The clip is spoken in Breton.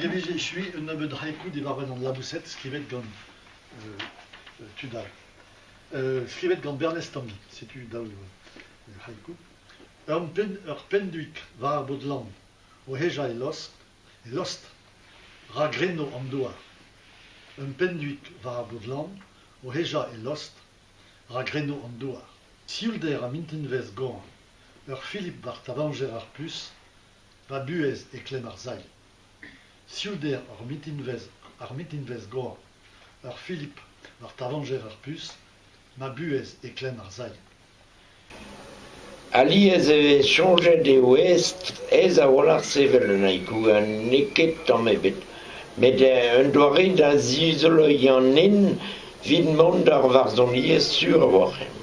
e vije echuiñ un nebeud haiku diwar-benn an laboused skrivet gant tud all. Skrivet gant Bernez Tangi, setu daou haiku. Ur penn, ur pennduig war ar bod-lann o hejañ e lost, e lost, ra greno an douar. Un pennduig war ar bod-lann o hejañ e lost, ra greno an douar. Sioulder ha mintinvezh goañv, ur filip war tavañjer ar puñs, va buhez e klemm ar sailh. Sioulder ar mintinvezh, ar mintinvezh goañv, ur filip war tavañjer ar puñs, ma buhez e klemm ar sailh. Alies e vez soñjet eo aes aes a-walc'h sevel un haiku ha n'eo ket tamm ebet. Met un doare da zizoloiñ an nen evit mont d'ar varzhoniezh sur a-walc'h eo.